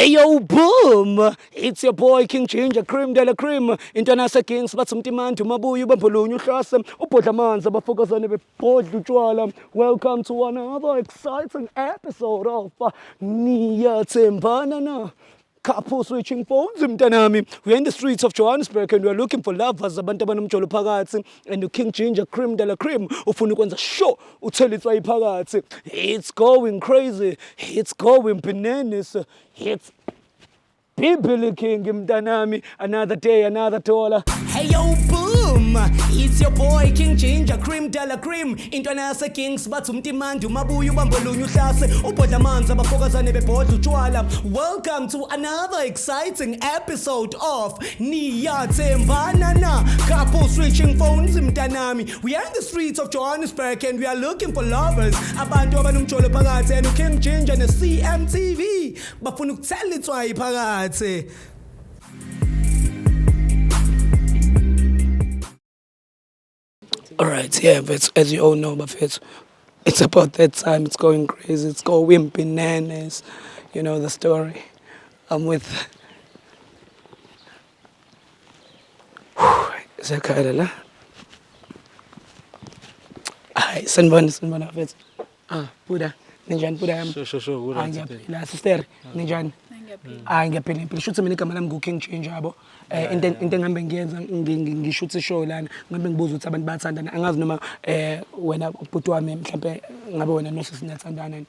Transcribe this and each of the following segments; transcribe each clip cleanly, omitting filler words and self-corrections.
Hey yo, boom! It's your boy King Ginger Cream de la Cream. Intwana yaseGings bathi umtimandi umabuye ubambulunye uhlase ubhodla amanzi abafokazane bebhodla utshwala. Welcome to another exciting episode of Niyathembana Na. Couple switching phones mntanami. We're in the streets of Johannesburg and we're looking for lovers, abantu abanomjolo phakathi, and King Ginger Cream de la Cream ufuna ukwenza sure uthela itswayi phakathi. It's going crazy. It's going bananas. It's Bibili King mntanami. Another day, another dollar. Hey yo, boom! It's your boy King Ginger Cream de la Cream. Intwana yaseKings bathi umtimandi umabuye ubambolunye uhlase ubhodla amanzi abafokazane bebhodla utshwala. Welcome to another exciting episode of Niyathembana Na. Couple switching phones mntanami. We are in the streets of Johannesburg and we are looking for lovers. Abantu abanomjolo phakathi, and King Ginger ne-CMTV bafuna ukuthela itswayi phakathi. All right, yeah, but as you all know, bafethu, it's about that time. It's going crazy. It's going bananas. You know the story. I'm with Ziyakhala la. Hayi, sanibona, sanibona bafethu. Ah, Buda, ninjani Buda yami? Sure, good. Hayi, ngiyaphila. Sister, ninjani? Hayi, ngiyaphila impilo. Shuthi mina igama lami ngu-King Change, yabo. Into engihambe ngiyenza, ngishutha ishow lana, ngihambe ngibuza ukuthi abantu bayathandana. Angazi noma wena ubhuti wami, mhlampe ngabe wena nosisi niyathandana yini?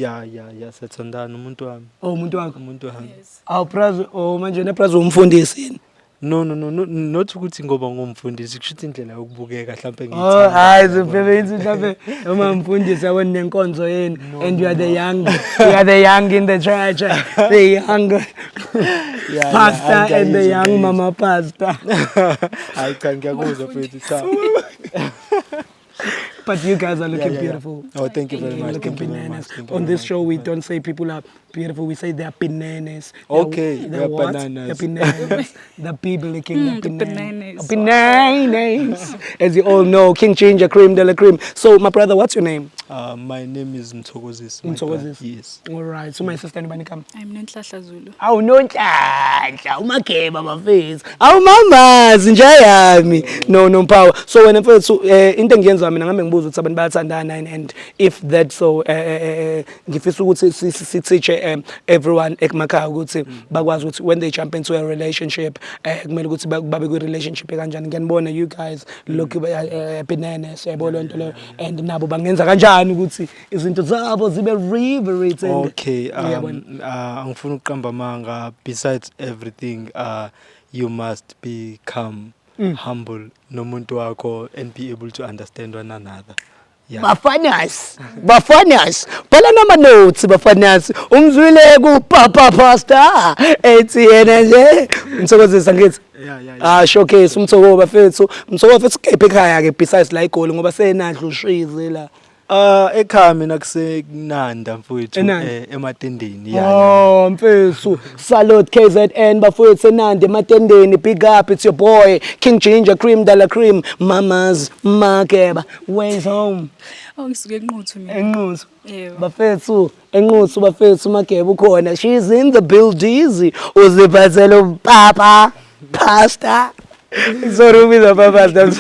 Ya, siyathandana, umuntu wami. Oh, umuntu wakho? Umuntu wami. Awu braz, oh manje na braz umfundisi yini? No, not ukuthi ngoba ngumfundisi, kusho ukuthi indlela yokubukeka mhlampe Oh, ngiyithanda. hayi ziphebe ithi mhlampe noma umfundisi yabona nenkonzo yenu, and you are the young, you are the young in the church, the young pastor and the ngiyayizwa, young ngiyayizwa. mama pastor. Hayi cha, ngiyakuzwa mfethu, cha. But you guys are looking beautiful. Oh, thank you very You're much. looking Thank you very bananas. much. Thank you On very this much. show, we don't say people are beautiful. We say they are bananas. They're- Okay, they're they are what? bananas. They're bananas. The people king, the The bananas. Bananas. As you all know, King Ginger Cream de la Cream. So, my brother, what's your name? My name is Mthokozisi, my brother. Mthokozisi. Yes. All right. So, my sister, anybody come? I'm Nonhlanhla Zulu. Awu Nonhlanhla, uMageba bafethu. Awu mamazi nje yami. No, no power. So wena mfethu, into engiyenza mina ngambe ngibuza ukuthi abantu bayathandana, and if that so, ngifisa ukuthi si teach everyone emakhaya ukuthi bakwazi ukuthi when they jump into a relationship, kumele ukuthi babe kwi relationship kanjani. Ngiyanibona you guys look bananas, yabo lo nto leyo, and nabo bangenza kanjani ukuthi izinto zabo zibe riverated. Okay, Uyabona? Angifuni ukuqamba amanga, besides everything, you must become humble nomuntu wakho and be able to understand one another. Yeah. Bafanas, bafanas, bhala nama notes bafanas. Umzwile ku Papa Pastor ethi yena nje Mthokozisa ngithi. Yeah. Ah, showcase umthoko bafethu. Umthoko bafethu kephi ekhaya ke besides la iGoli, ngoba senadla ushizi la? Ekhaya mina kuseNanda mfowethu, eNanda? ematendeni. Yeah. Oh mfethu, salute KZN bafowethu, eNanda ematendeni, big up, it's your boy King Ginger Cream de la Cream, Mamas Makeba. Where's home? Oh, ngisuke eNquthu mina. ENquthu. Yebo. Bafethu, eNquthu bafethu, Mageba ukhona. She's in the building. Uziphathele upapa pastor. Sorry ubiza papa pastor.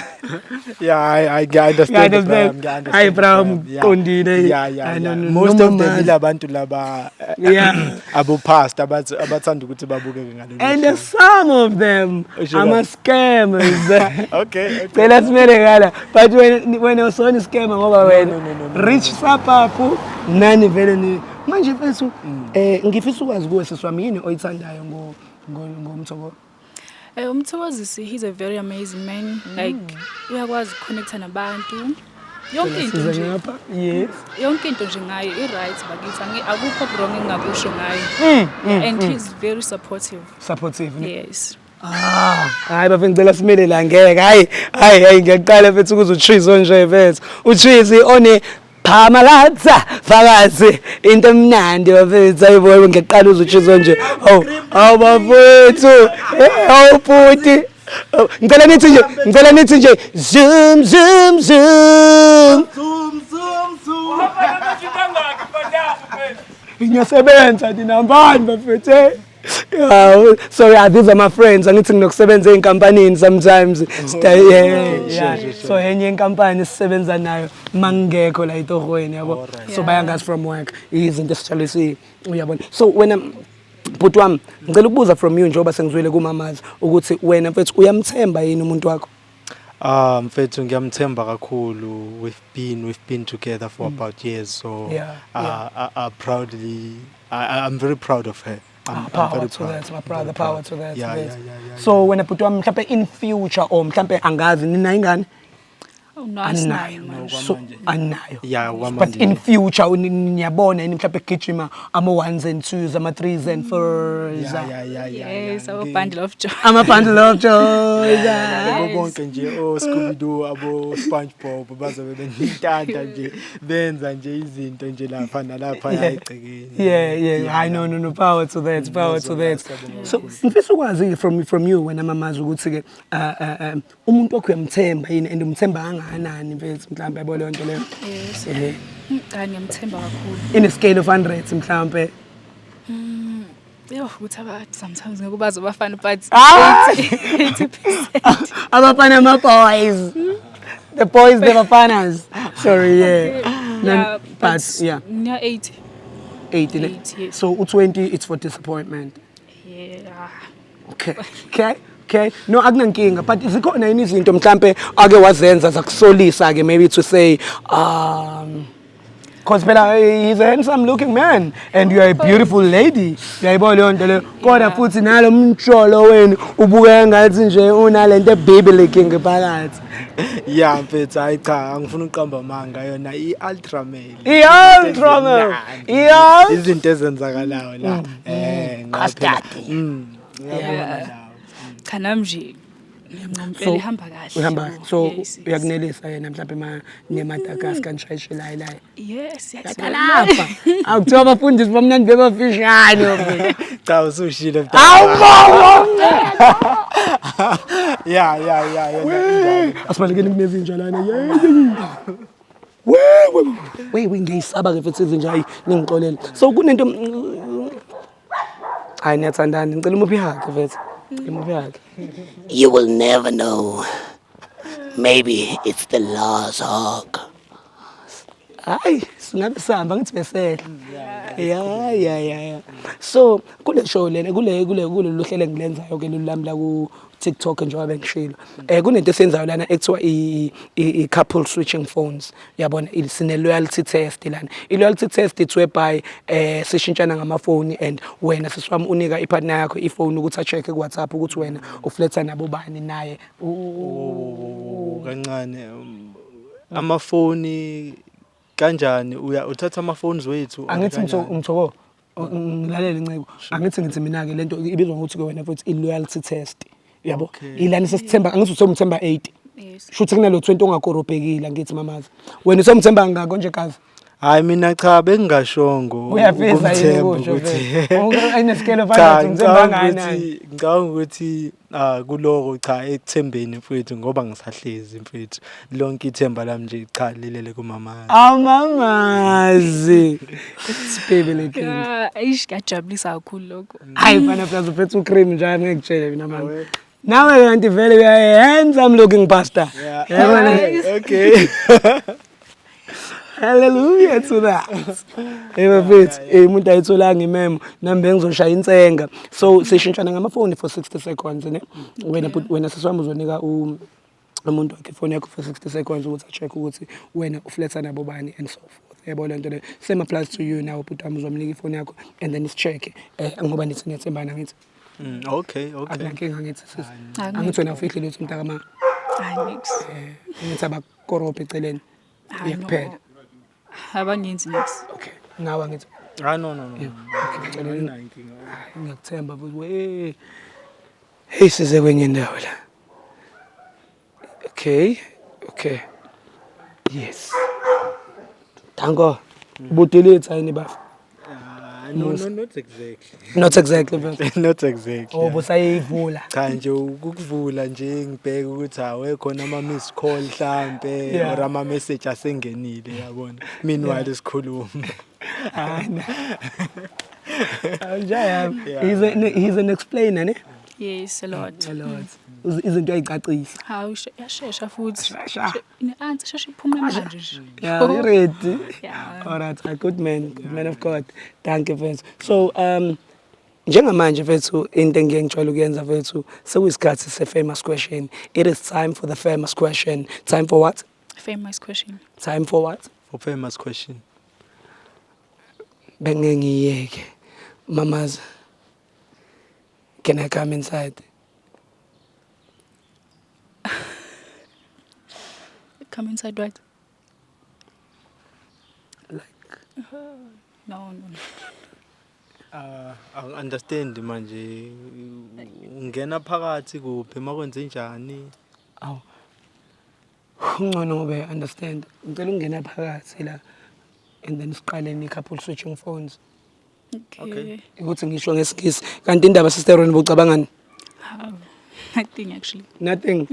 Yeah, I understand. You understand? Bram, I Hayi, understand, Bram, Bram. Yeah. qondile. Yeah. Hayi, no, Most no of them mamazi. ilabantu laba abo pastor abathanda ukuthi babukeke ngalolu And hlobo. some of them Usho ama kahle. scammers. Okay. Cela simele ngala. But when usona scammer ngoba wena No, rich suburb nani vele ni manje mfethu, ngifisa ukwazi kuwe sisi wami, yini oyithandayo ngoMthoko? UMthokozisi, he's a very amazing man. Like uyakwazi ukuconnecta nabantu. Yonke into Siza nje. ngapha. Yes. Yonke into nje ngaye i right bakithi. Akukho wrong engingakusho ngaye. And he's very supportive. Supportive. Ne? Yes. Ah, hayi bafethu, ngicela simele la, ngeke. Hayi, hayi, hayi, ngiyaqala mfethu ukuze ucheese nje mfethu. Ucheese one phamalatha phakathi into emnandi bafethu, ayibo, ngiyaqala uze ucheese nje. Awu, awu bafethu. Awu bhuti. Oh, ngicela nithi nje, ngicela nithi nje zoom zoom zoom. Zoom zoom zoom. Ngiyasebenza nina mbani bafethu. Eh? Yeah, sorry, these are my friends. Angithi nginokusebenza ey'nkampanini sometimes. Yeah, yeah. So enye inkampani esisebenza nayo mangingekho la etohweni yabo. So bayangazi from work izinto esijabulisiwe uyabona. So wena bhuti wami ngicela ukubuza from you njengoba sengizwile kumamazi ukuthi wena mfethu uyamthemba yini umuntu wakho? Ah, mfethu, ngiyamthemba kakhulu. We've been together for about years, so I proudly I'm very proud of her. Ah, I'm power very to proud. that, my I'm brother, very power proud. to that. Yeah, that. yeah. So wena bhuti wami mhlambe in future or mhlambe angazi nina ingane? Oh no, asinayo manje. So anayo. Yeah, But kwamanje. in future niyabona yini mhlambe gijima ama ones and twos, ama threes and fours? Yeah. Yes, our bundle of joy. Ama bundle of joy. Yabo bonke nje o Scooby Doo, abo SpongeBob bazobe benintanta nje benza nje izinto nje lapha nalapha egcekeni. Yeah. I know, no, power to that, power to that. So, ngifisa ukwazi from you wena mamazi ukuthi ke umuntu wakho uyamthemba yini and umthemba kangakanani mfethu mhlambe yabo leyo nto leyo. Yes. Cha, ngiyamthemba kakhulu. In a scale of 100 mhlambe. Yo, ukuthi aba sometimes ngeke ubazi abafana, but Ah! 80%. Abafana ama boys. The boys, the bafanas. Sorry, yeah. Yeah, but yeah, yeah, 80. 80. Ne? 80, yes. So u20 it's for disappointment. Yeah. Okay. No, akunankinga, but zikhona yini izinto mhlambe ake wazenza zakusolisa ke, maybe to say, 'cause phela he's a handsome looking man and you are a beautiful lady. Uyayibona leyo nto leyo. Kodwa futhi nalo mjolo wenu ubukeka ngathi nje unalento ebiblical phakathi. Yeah mfethu, hayi cha, angifuni ukuqamba amanga, yona i-ultramel. I-Ultramel. I-ul- Izinto ezenzakalayo la ngoba phela- Custard. Uyabona la. Cha, nami nje ngempela ihamba kahle. Uhamba Yabo. so Yes. uyakunelisa yena mhlawumbe ma neMadagascar nishayishelayo la. Yes. Lapha. Akuthiwa abafundisi bamnandi bebafishane. Cha, usushilo. Awubonga. Yeah, yona injalo. Asibalekeni kunezinja lana. Yeah. We we we we ngiyisaba ke futhi izinja, hayi ningixolele. So kunento, hayi niyathandana, ngicela umuphi hug mfethu. Ngicela umuphi hug. You will never know. Maybe it's the last hug. Hayi singabe sihamba ngithi besehla. Yeah. So kule show lena kule kulolu hlelo engilenzayo ke lolu lami la ku TikTok njengoba bengishilo. Kunento esenzayo lana ekuthiwa i couple switching phones. Uyabona sine loyalty test lana. I loyalty test, it's whereby sishintshana ngamafoni and wena sisiwami unika ipartner yakho ifone ukuthi a-check ku WhatsApp ukuthi wena ufletha nabo bani naye. Oh, kancane, amafoni kanjani, uya uthatha ama-phones wethu or Angithi kanjani? Mthoko, ngilalela incebo, angithi ngithi mina ke lento ibizwa ngokuthi ke wena futhi i loyalty test, yabo. Ilana sesithemba, angithi usomthemba 80? Yes. Shuthi kunalo 20 ongakorobhekile, angithi mamazi wena usomthemba kangako nje kazi? Hayi mina cha, bengingashongo Uyafisa yini ukumthemba ukusho ukuthi- vele? In a scale of Cha, 100 umthemba ngicabanga kangakanani? ngicabanga ukuthi kuloko cha, ekuthembeni mfethu, ngoba ngisahlezi mfethu, lonke ithemba lami nje cha lilele kumama. Amamazi sibhebele king. Yeah, eish, kuyajabulisa kakhulu lokho. Hayi mfana, plus uphethe ucream nje, angeke ngikutshele mina mama. Nawe kanti vele you are a handsome looking pastor. Yabona? Okay. Hallelujah to that. Hey bafethu, umuntu ayitholanga imemo, nami bengizoshaya insenga. So sishintshana ngamafoni for 60 seconds ne. Wena but wena sisiwami uzonika umuntu wakhe ifoni yakho for 60 seconds ukuthi a-check ukuthi wena ufletha nabo bani and so forth. Yabo le nto le. Same applies to you now, bhuti wami, uzomnika ifoni yakho and then isicheck ngoba nithi niyathembana ngithi. Okay. Akunankinga ngithi sisi. Hayi. Angithi wena ufihlile ukuthi mntakama Hayi, nix. Ngithi abakorobha eceleni. Hayi, no. Iyakuphela. Abangenzi nix. Okay. Nawe angithi Ah, no. Okay, ngicela. Anginayo inkinga. Ngiyakuthemba futhi we. Hey, size kwenye indawo la. Okay. Yes. Danko. Budelete yini bafa? No, Musa. no, not exactly. Not exactly, mfethu. Not exactly. Oh, busayivula. Cha nje, ukukuvula nje ngibheke ukuthi awekhona ama miss call mhlambe or ama message asengenile, yabona, meanwhile sikhuluma. Hayi, na. Njaya. Yeah. He's an explainer, ne? Yes, a lot. A lot. Izinto ayicacisa. Hawu, yashesha futhi. Shesha. Ne-answer sheshe iphume manje nje. Yeah, you ready? Yeah. All right, a good man, good man of God. Thank you, mfethu. So, njengamanje, mfethu, into engiye ngijwayele ukuyenza, mfethu, sekuyisikhathi se-famous question. It is time for the famous question. Time for what? Famous question. Time for what? For famous question. Bengeke ngiyeke. Mamas, can I come inside? Come inside what? Like No. I understand manje, ungena phakathi kuphi, makwenze njani? Awu. Ungcono ngoba understand. Ngicela ukungena phakathi la and then siqale ni couple switching phones. Okay. Okay. Ukuthi ngisho ngesiNgisi. Kanti indaba, sister, wena bucabangani? Hawu, nothing actually. Nothing.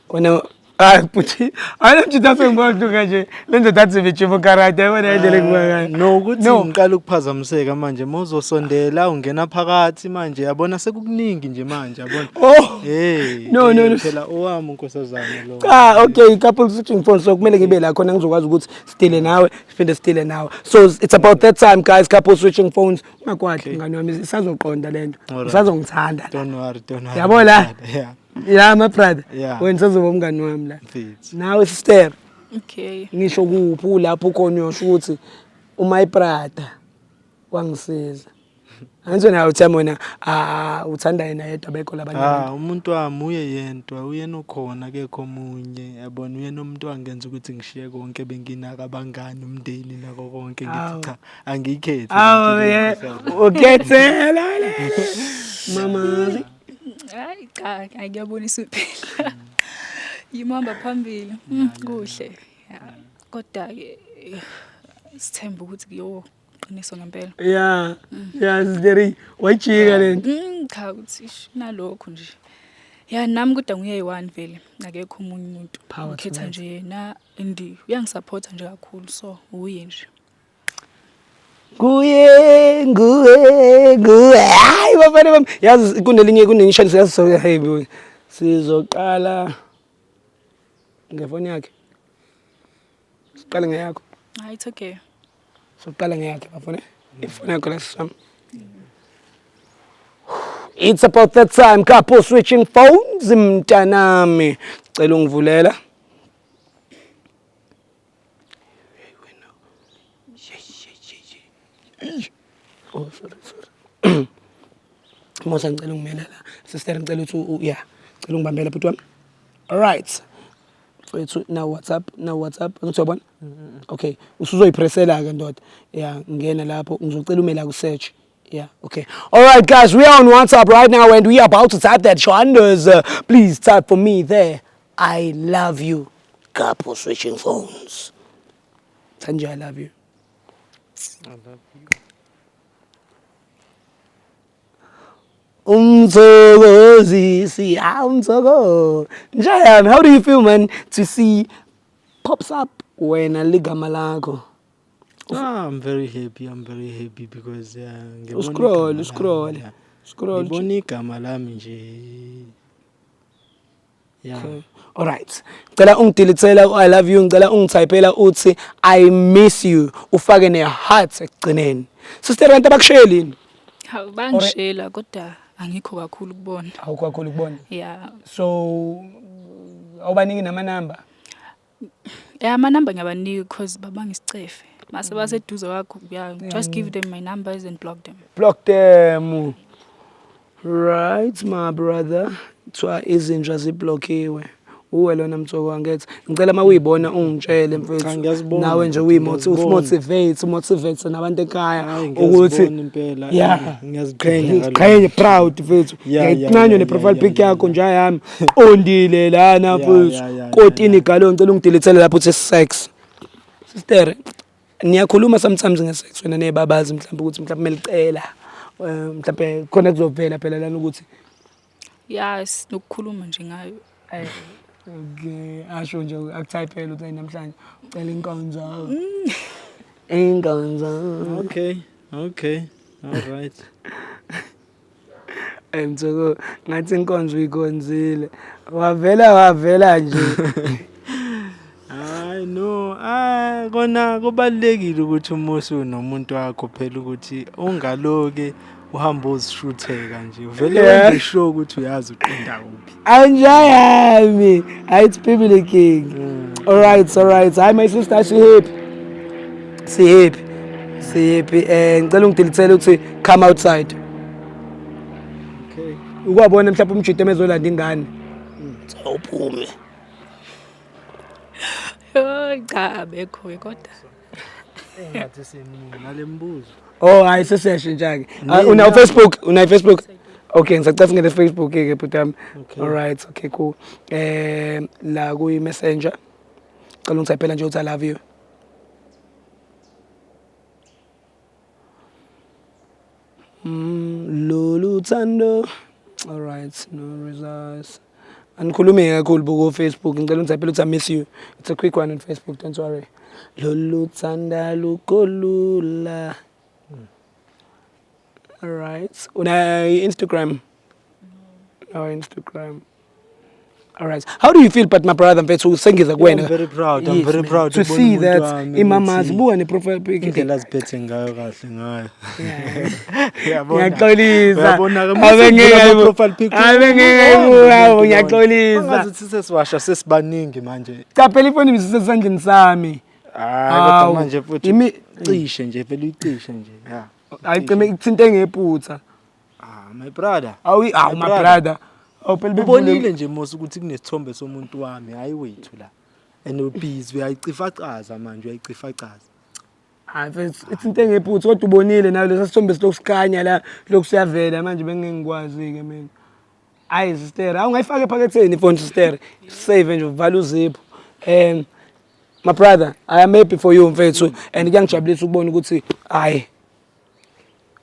Wena, hayi buthi, hayi mjita, sengibona kanje. Le ndoda athi bichibo karate, yabona indlela engibona ngayo. No, ukuthi No. ngiqala ukuphazamiseka manje mawuzosondela ungena phakathi manje, yabona, sekukuningi nje manje, yabona. Oh. Hey. No, no, no. Phela owami unkosazana lo. Cha, okay, couple switching phones, so kumele ngibe la khona ngizokwazi ukuthi sidile nawe, siphinde sidile nawe. So it's about that time, guys, couple switching phones. Ungakwadi, mngani wami, isazoqonda lento. Alright. Usazongithanda. Don't worry, don't worry. Yabo la? Yeah. Yeah, my brother. Yeah. Wena usazoba umngani wami la. Mfethu. Nawe, sister, Okay. ngisho kuphi lapho khona uyosho ukuthi my brother wangisiza. Angithi nawe uthami wena, ah, uthanda yena yedwa, bekho labanye abantu. Ah, umuntu wami uye yedwa, uyena ukhona, akekho omunye, yabona, uyena umuntu wangenza ukuthi ngishiye konke benginaka, abangani, umndeni, nako konke, ngithi Awu. cha, angiyikhethi. Awu le ye, mpilo. ukhethela le. Mamazi. Hayi cha, ngiyabonisa phela. Yimhamba phambili. Kuhle. Yeah. Kodwa ke sithemba ukuthi kuyoqiniso ngempela. Yeah, sister, wayijika lento. Cha, ukuthi ish nalokho nje. Ya, nami kodwa nguye yi-one vele. Akekho omunye umuntu. Power to Ngikhetha that. nje yena and uyangisupport nje kakhulu, so uye nje. Kuye, nguye, nguye. Hayi bafana bami. Yazi kunelinye kunenyishanisi, yazi, so hey boy. Sizoqala ngefoni yakhe. Siqale ngeyakho. Hayi, it's okay. Soqala ngeyakhe, bafuna. Ifoni yakho la, sisami. It's about that time, couple switching phones, mntanami. Cela ungivulela. Hey wena. Ye ye ye ye. Oh, sorry, sorry. Musa, ngicela ungimela la. Sister, ngicela ukuthi yeah, ngicela ungibambela, bhuti wami. All right. Mfethu, now WhatsApp, now WhatsApp. Angithi uyabona? Okay, usuzoyipressela ke, ndoda. Yeah, ngena lapho, ngizocela ume la ku search. Yeah, okay. All right, guys, we are on WhatsApp right now and we are about to type that Shanders. Please type for me there. I love you. Couple switching phones. Tanja, I love you. I love you. Umthokozisi, umthoko. Njayami, how do you feel, man, to see pops up wena ligama lakho? Ah, I'm very happy. I'm very happy because ngibona Uscroll, igama uscroll. lami, yeah. Scroll. Ngibona igama lami nje. Yeah. Okay. All right. Ngicela ungidelethela I love you, ngicela ungithayiphela uthi I miss you, ufake ne heart ekugcineni. Sister, kanti abakusheli yini? Hawu, bangishela kodwa angikho kakhulu kubona. Awukho kakhulu kubona. Yeah. So awubaniki namanamba? Yeah, amanamba ngiyabanika because babangisicefe. Mase baseduze kwakho, yeah, just give them my numbers and block them. Block them. Right, my brother. Kuthiwa izinja ziblockiwe. Uwe lona mthoko wangethe. Ngicela uma uyibona ungitshele, mfethu. Cha, ngiyazibona, Nawe nje mfethu, uyimotivate, ngiyazibona. umotivate nabantu ekhaya Hayi, ukuthi ngiyazibona impela. Yeah. Ngiyaziqhenya ngalokho. Ngiziqhenye, proud, mfethu. Yeah, Ngiyayincanywa ne-profile pic yakho nje yami. Qondile lana, mfethu. Yeah. Kotini galon, ngicela ungidelethele lapho uthi sex. Sister, Niyakhuluma sometimes nge-sex wena nebabazi, mhlawumbe ukuthi mhlawumbe melicela, mhlawumbe khona kuzovela phela lana ukuthi Ya, sinokukhuluma nje ngayo. Okay, asho nje akutypele ukuthi namhlanje ucela inkonzo. Inkonzo. Okay, all right. Mthoko, ngathi inkonzo uyikhonzile. Wavela wavela nje. Hayi no, ah, kona kubalekile ukuthi uma usunomuntu wakho phela ukuthi ungaloke uhamba uzishutheka nje. Vele wenze sure ukuthi uyazi uqonda kuphi. Anjayami. Hayi, it's Bibili King. All right, all right. Hayi, my sister, si happy. Si happy. Si happy. Ngicela ungidilithele uthi come outside. Okay. Ukwabona mhlawumbe umjito emezolanda ingane. Awuphume. Hayi cha, abekho ke kodwa. Engathi semningi ngalembuzo. Oh, hayi, sesiyashintsha ke. Una Facebook, una Facebook. Okay, ngisacela singene Facebook ke bhuti wami. Okay. All right, okay, cool. La kuyi Messenger. Cela ungithaphela nje uthi I love you. Lolu thando. All right, no results. Anikhulumi kakhulu buku Facebook. Ngicela ungithaphele uthi I miss you. It's a quick one on Facebook, don't worry. Lolu thanda lukolula. All right. Una Instagram? No Instagram. All right. How do you feel, but my brother mfethu, sengiza kuwena? I'm very proud. I'm Yes, very man. proud To ukubona see umuntu that wami imamazi ukuthi buka ne profile pic. Indlela aziphethe ngayo kahle ngayo. Uyabona? Ngiyaxolisa. Uyabona-ke, Ave uma usuvula ngeke ama-profile pic, Ave ngeke uyabona ngibuka, umuntu ngiyaxolisa. lona. Ungazuthi sesiwasha sesibaningi manje. Cha, phela ifoni isesandleni sami. Hayi, kodwa Hawu, manje futhi cishe nje vele uyicishe nje. Yeah. Ayicime ithinte ngephutha. Ah, my brother. Awu, awu, my brother. Awu phela Ubonile nje mos ukuthi kunesithombe somuntu wami, hayi wethu la. And ubhizi uyayicifacaza manje, uyayicifacaza. Hayi mfethu, ithinte ngephutha, kodwa ubonile nayo lesa sithombe silokhu sikhanya la, lokhu siyavela manje, bengeke ngikwazi ke mina. Hayi sister, awu ungayifaka ephaketheni ifoni sister. Save nje, uvala uzipho. My brother, I am happy for you mfethu, and kuyangijabulisa ukubona ukuthi hayi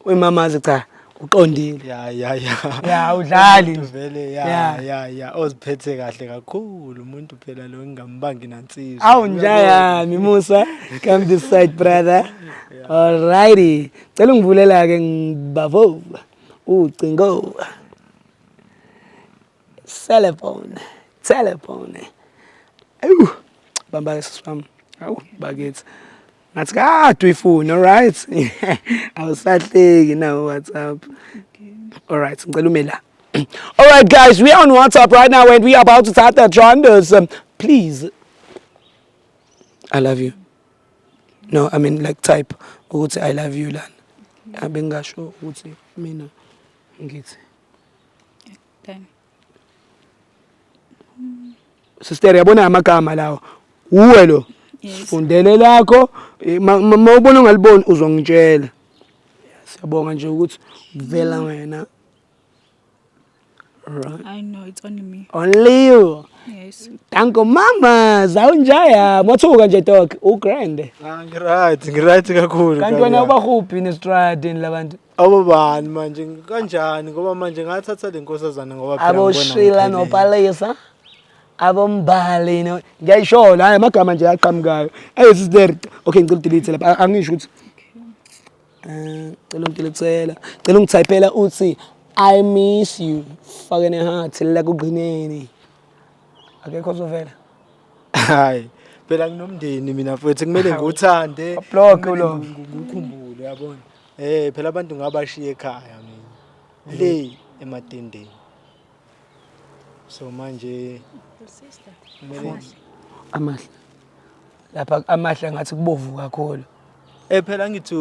uyimamazi, cha, uqondile. Ya. Ya, udlali. Umuntu vele ya. Ya, oziphethe kahle kakhulu umuntu phela lo, ngingambangi nansizwa. Awu njayami Musa, come this side, brother. Alrighty. Cela ungivulela ke ngibavo. Ucingo. Cellphone. Telephone. Ayu. Bamba ke sisi wami. Awu bakithi. Ngathi kade uyifuna, alright. Awusahleki na WhatsApp. All right, ngicela ume la. All right guys, we are on WhatsApp right now and we are about to start the Jonders. Please. I love you. No, I mean, like, type ukuthi I love you lana. Abengasho ukuthi mina ngithi. Done. Sister, yabona amagama lawo. Uwe lo. Yes. Fundele lakho, ma ubona ungaliboni uzongitshela. Siyabonga nje ukuthi vela wena. Right. I know it's only me. Only you. Yes. Danko mama, zawunjaya. Mwathuka nje dog, ugrand. Ah, ngiright, ngiright kakhulu. Kanti wena Kabi. ubahuphi nestradini labantu? Abobani manje, kanjani, ngoba manje ngathatha le nkosazana ngoba phela ngibona Aboshila ngiphelele. noPalesa. Abombali no. Ngiyayishola, hayi, amagama nje aqhamukayo. Hey sister, okay, ngicela udelete lapha. Angisho ukuthi cela ungidelethela. Cela ungithayiphela uthi I miss you. Fake ne heart la kugcineni. Akekho ozovela. Hayi. Phela nginomndeni mina futhi, kumele ngiwuthande. Block kumele lo. Ngiwukhumbule, uyabona. Phela abantu ngabashiya ekhaya mina. Le ematendeni. So manje kumele Amahle. Lapha amahle ngathi kubovu kakhulu. Phela ngithi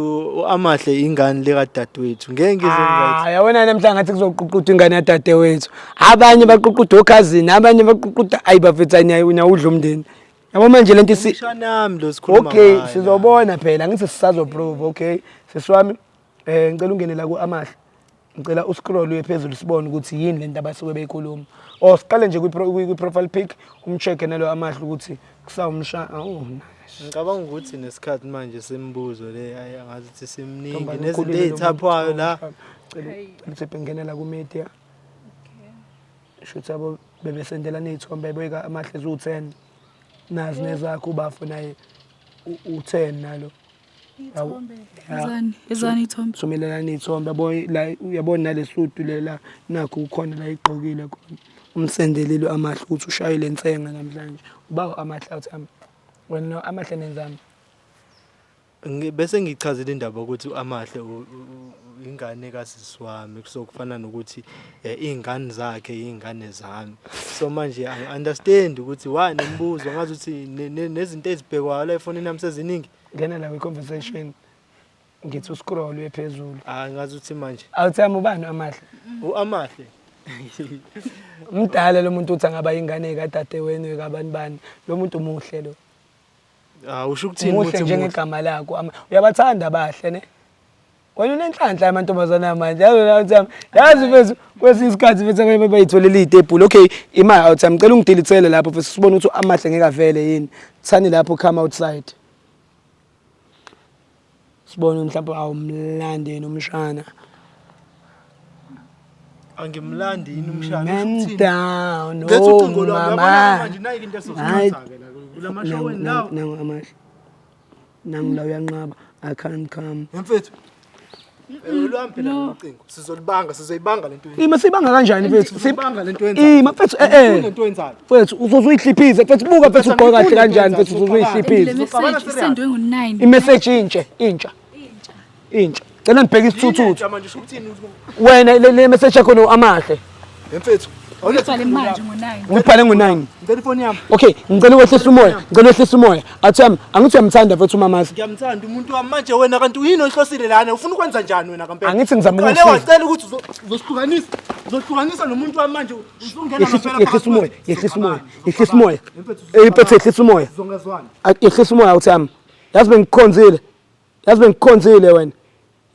amahle ingane leka dadewethu. Ngeke ngize Ah, ngithi. yabona namhlanje ngathi kuzoququda ingane yadadewethu. Abanye baququda okhazini, abanye baququda, ayi bafethu, niyawudla umndeni. Yabo manje lento isi Umshanami lo sikhuluma Okay, ngaye. sizobona phela, ngithi sisazoprove, okay. Sisi wami, ngicela ungene la ku amahle. Ngicela uscroll uye phezulu sibone ukuthi yini lento abasuke beyikhuluma. Or siqale nje kwi profile pic, umcheck nalo amahle ukuthi kusawumsha. Oh, nice. Ngicabanga ukuthi nesikhathi manje semibuzo le ayi angazi ukuthi simningi Ntombazane, nezinto ukhulile lo muntu. ey'thaphwayo la. Cela cela ukuthi ngenela ku-media. Shuthi yabo bebesendelana iy'thombe beka amahle ziwu-10. Nazi nezakho ubafo naye u-10 nalo. Yabo. Ya. Ezani, ezani ithombe. Thumelelana iy'thombe yabo la uyabona nalesudu lela nakho ukhona la igqokile khona. Umsendelile amahle ukuthi ushayile nsenga namhlanje. Ubawo amahle awuthi ami. Wena no amahle nenzami. Bese ngichazile indaba ukuthi amahle ingane kasisi wami so kufana nokuthi iy'ngane zakhe iy'ngane zami so manje angi-understand ukuthi why nemibuzo ngazi ukuthi nezinto ezibhekwayo la efonini yami seziningi. Ngena la kwi-conversation ngithi uscroll uye phezulu. Ah ngazi ukuthi manje Awuthi ami ubani amahle? U-Amahle. Mdala lo muntu uthi angaba ingane kadadewenu kabani bani. Lo muntu muhle lo. Ah usho ukuthini Muhle ukuthi muhle? njengegama lakho. Uyabathanda abahle ne? Wena unenhlanhla yamantombazane amanje. Yazi wena awuthi ami. Yazi mfethu kwesinye isikhathi mfethu abanye bayitholele iy'tebhuli. Okay, ima awuthi ami ngicela ungidilithele lapho mfethu sibone ukuthi amahle ngeke avele yini. Thani lapho come outside. Sibone mhlawumbe awumlandi yini umshana. Angimlandi yini umshana? Man Usho ukuthini? down, Letha oh ucingo lwami. Uyabona mama. manje nayi into Hayi. esozithatha-ke la kula mashoweni lawo. Nangu amahle. Nangu la uyanqaba. I can't come. Mfethu. Lwami phela No. lo cingo. Sizolibanga, sizoyibanga lento. Ima sibanga kanjani mfethu? Sizibanga lento yenzayo. Ima mfethu eh eh. Lento yenzayo. Mfethu uzoze uyihliphize mfethu buka mfethu ugqoka kahle kanjani mfethu uzoze And le uyihliphize. message isendwe ngo-9. I-message intshe intsha. Intsha. Cela ngibheke isithuthuthu. Manje usho ukuthini? Wena le message yakho no amahle. Mfethu. Ubhale manje ngo-9. Ngibhale ngo-9. Ngicela ifoni yami. Okay, ngicela ukwehlisa umoya. Ngicela ukwehlisa umoya. Athi yami, angithi uyamthanda mfethu umamazi. Ngiyamthanda umuntu wami manje wena kanti uyini oyihlosile lana? Ufuna ukwenza njani wena kampela? Angithi ngizama Uqale ukukusiza. wacela ukuthi uzosihlukanisa. Uzohlukanisa nomuntu wami manje usungena Yehlisa ngempela yehlisa umoya, phakathi kwethu. yehlisa umoya, Sizoxabana, yehlisa umoya. Mfethu, Eh mfethu yehlisa umoya. Sizongezwana. Yehlisa umoya awuthi yami. Yazi bengikukhonzile. Yazi bengikukhonzile wena.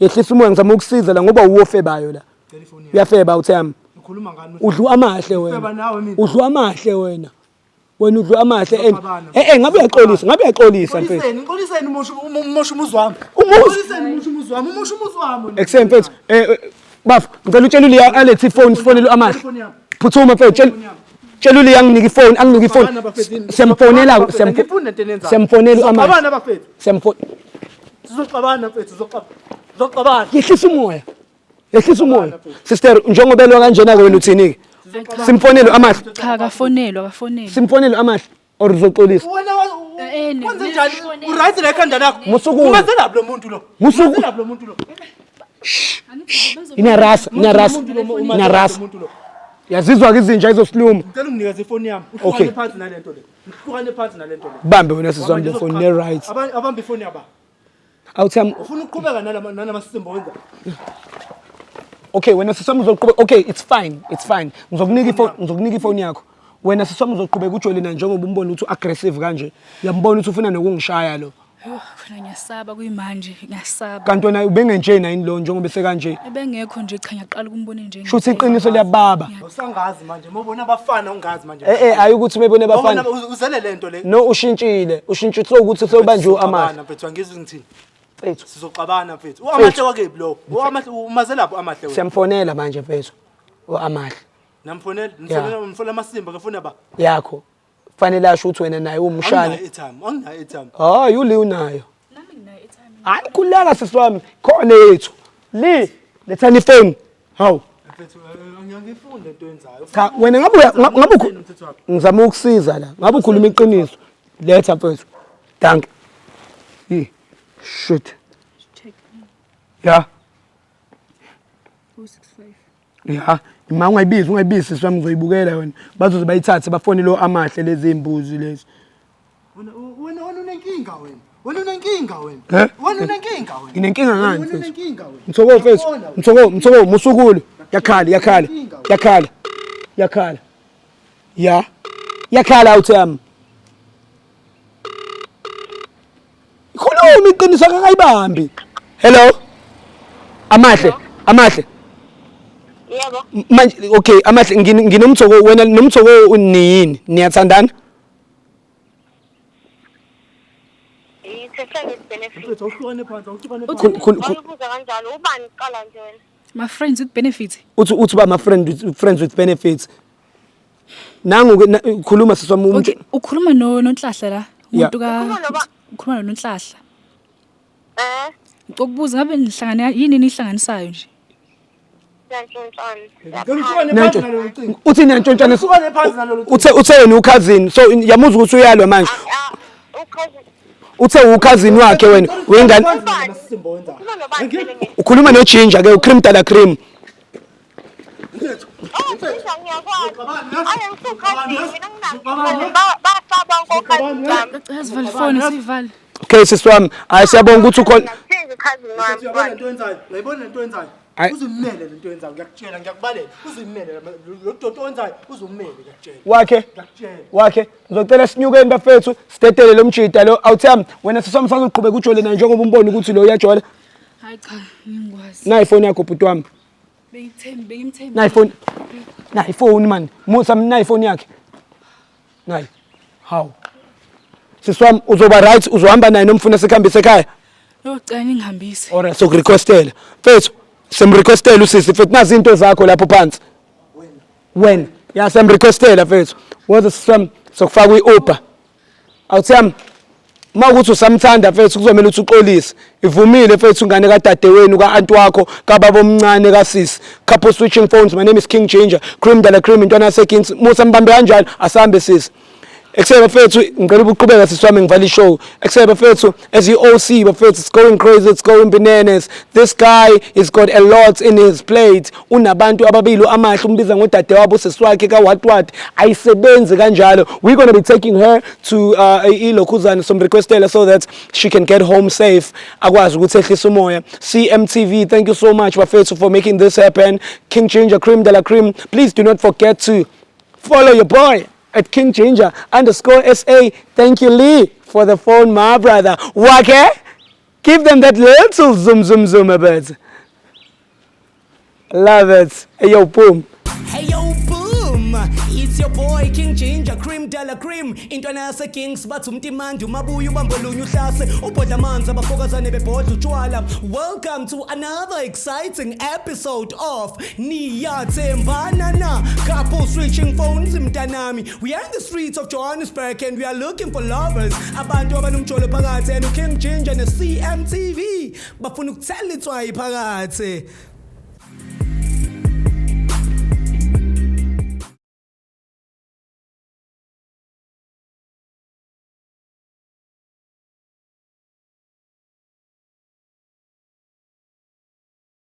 Yehlisa umoya ngizama ukusiza la ngoba uwofebayo la. Cela ifoni yami. Uyafeba awuthi yami. Ukhuluma ngani? Udlu amahle wena. Ufeba nawe mina. Udlu amahle wena. Wena udlu amahle and Sizoxabana. eh eh ngabe uyaxolisa, ngabe uyaxolisa mfethu. Ngixoliseni, ngixoliseni umosha umosha umuzi wami. Umuzi? Ngixoliseni umosha umuzi wami, umosha umuzi wami. wena. Ekuseni mfethu. Eh bafo, ngicela utshele uLiya alethe ifoni sifonele amahle. Ifoni yami. Phuthuma mfethu, tshela tshela uLiya anginike ifoni, anginike ifoni. Sizoxabana bafethu. Siyamfonela, Sizoxabana, ngifuni lento eniyenzayo. siyamfonela amahle. Sizoxabana bafethu. Siyamfonela. Sizoxabana mfethu, sizoxabana. Sizoxabana. Yehlisa umoya. Yehlisa umoya. Sister, njengoba elwa kanjena ke wena uthini ke? Simfonele amahle. Cha akafonelwa, akafonelwa. Simfonele amahle or uzoxolisa. Wena Eh, ne- wenze njani? Uright la ekhanda lakho. Musuku- Umazelaphi lo muntu lo? Musuku- Umazelaphi lo muntu lo? Inarasa, inarasa, inarasa. Umuntu lo. Yazizwa ke izinja izosiluma. Ngicela unginikeze ifoni yami. Okay. Uhlukane phansi nalento le. Uhlukane phansi nalento le. Bambe wena sisi wami le phone ne right. Abambe ifoni yaba. Awuthi yami Ufuna ukuqhubeka nalama nalamasimbo wenza. Okay wena sisi wami uzoqhubeka okay it's fine it's fine ngizokunika ifoni ngizokunika ifoni yakho wena sisi wami uzoqhubeka ujole na njengoba umbona ukuthi u-aggressive kanje uyambona ukuthi ufuna nokungishaya lo Yoh, khona ngiyasaba kuyimanje, ngiyasaba. kanti wena ubengenjena yini lo njengoba esekanje Ebengekho nje cha ngiyaqala ukumbona nje. shuthi iqiniso liyababa Awusangazi manje, mawubona abafana ungazi manje. eh eh ayi ukuthi mebone abafana Mawubona uzele lento le. no ushintshile ushintshile ukuthi sewubanjiwe amahle Sizoxabana mfethu, angizwi ngithini. mfethu Sizoxabana mfethu. Uamahle wakephi lo? Uamahle umazelaphi amahle wena? siyamfonela manje mfethu amahle Namfonela, nifonela nifonela amasimba ngifuna ba. yakho fanele asho ukuthi wena naye uwumshana Anginayo airtime, anginayo airtime. hayi uli unayo Nami nginayo airtime. hayi khululeka sisi wami khona yethu li lethani ifoni hawu Mfethu angifuni lento yenzayo. cha wena ngabe ngabe ngizama ukusiza la ngabe ukhuluma iqiniso letha mfethu danke yi shit Check. ya 065. ya ima ungayibizi ungayibizi sisi wami ngizoyibukela wena bazoze bayithathe bafone lo amahle lezi mbuzi lezi Wena wena wena unenkinga wena. Wena unenkinga wena. Eh? Wena unenkinga wena. Nginenkinga ngani Wena mfethu? unenkinga wena. Mthoko mfethu, Ngiyakubona wena. Mthoko, Mthoko, musukulu. Yakhala, yakhala. Yakhala. Yakhala. Ya. Yakhala awuthi yami. Ikhuluma iqiniso akakayibambi. Hello. Amahle, amahle. Yebo. Manje okay, amahle nginomthoko wena nomthoko niyini? Niyathandana? It's a friend with benefit. Mfethu awuhlukane phansi, awuhlukane Uthi- phansi. Wayibuza kanjalo, ubani kuqala nje wena? My friends with benefits. Uthi ba ma friends with benefits. Nangu ke khuluma sisi wami. Okay, ukhuluma no Nonhlahla la. Yeah. Umuntu ka Ukhuluma noba- Ukhuluma noNonhlahla. Eh, Ukubuza ngabe nihlangana yini nihlanganisayo nje? siyantshontshana. Ngicela uhlukane Nantsho. phansi nalolu cingo. Uthi niyantshontshana. Uhlukane phansi nalolu cingo. Uthe wena ucousin, so yamuzwa ukuthi uyalwa manje. Ucousin. Uthe ucousin wakhe wena wengane. Ubani? Sisimbo wenzayo. Ukhuluma nobani vele mina? Ukhuluma noGinger ke, uCream de la Cream. Oh, Ginger ngiyakwazi. Ayi ngisucousin mina nginabo. Bafa bonke ocousin bami. Yazivala ifoni sivale. Okay sisi wami, hayi siyabonga ukuthi ukhona. Sinzi cousin Mfethu wami. uyabona lento oyenzayo? Uyayibona lento oyenzayo? Ayi. Uzimele lento oyenzayo, ngiyakutshela, ngiyakubalela. Uzimele lo doti owenzayo, uzumele ngiyakutshela. Wakhe. Ngiyakutshela. Wakhe, ngizocela sinyukeni bafethu, sidedele lo mjida lo. Awuthami wena sisi wami, sazoqhubeka ujole naye njengoba umbona ukuthi lo uyajola. Hayi cha, ngingikwazi. Nayi ifoni yakho bhuti wami. Bengithembi, bengimthembi. Nayi ifoni. Nayi ifoni man. Musa, nayi ifoni yakhe. Nayi. Hawu. Sisi wami, uzoba right, uzohamba naye nomfuna sikhambise ekhaya. Yo, cela ningihambise. Alright, sokurequestela. Mfethu, simrequestela usisi mfethu, nazi into zakho lapho phansi. Wena. Ya simrequestela mfethu. Woza sisi wami, sokufaka kwi-Uber. Awuthami. Uma ukuthi usamthanda mfethu, kuzomela ukuthi uxolise. Ivumile mfethu ingane kadadewenu, ka-anti wakho, kababa omncane kasisi. Couple switching phones. My name is King Ginger. Cream de la Cream, intwana yaseKings. Musa, mbambe kanjalo, asambe sisi. Eksebe bafethu, ngicela ukuqhubeka sisi wami, ngivala ishow. Eksebe bafethu, as you all see bafethu, it's going crazy, it's going bananas. This guy has got a lot in his plate. Unabantu ababili, Amahle umbiza ngodade wabo, usisi wakhe ka what what. Ayisebenzi kanjalo. We're going to be taking her to ilokhuzana, some requestela so that she can get home safe. Akwazi ukuthi ehlise umoya. CMTV, thank you so much bafethu for making this happen. King Ginger, Cream de la Cream. Please do not forget to follow your boy at King Ginger underscore SA. Thank you, Lee, for the phone, my brother. Wake, give them that little zoom, zoom, zoom a bit. Love it. Hey, yo, boom. Hey, yo, boom. It's your boy King Ginger, Cream de la Cream. Intwana yase Kings bathi umtimandi umabuya ubambolunye uhlase ubhodla amanzi abafokazane bebhodla utshwala. Welcome to another exciting episode of Niyathembana Na, couple switching phones mntanami. We are in the streets of Johannesburg and we are looking for lovers. Abantu abanomjolo phakathi and King Ginger ne CMTV bafuna ukuthela itswayi phakathi.